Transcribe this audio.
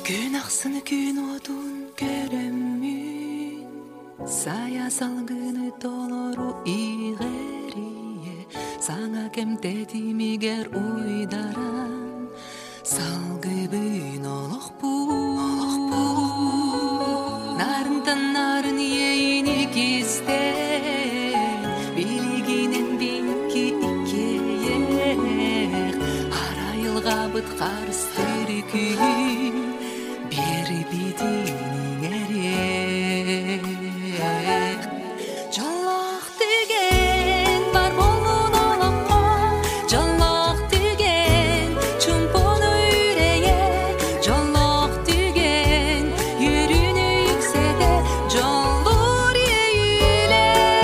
Күн ахсын күн уотун көрөммүн, Сайа салгыны толору иҕэрийэ, Саҥа кэм тэтимигэр уйдаран, Салгыбын олохпун, Нарынтан нарын иэйини кистээн, Билигинэн биһикки иккиэйэх, Арайылҕабыт харыстыыр күн, Биэрбитин иҥэриэх. Дьоллоох түгэн бар буоллун олоххо, Дьоллоох түгэн чумпуну үрэйэ, Дьоллоох түгэн үөрүүнү үксэтэ, Дьоллуур иэйиилээх.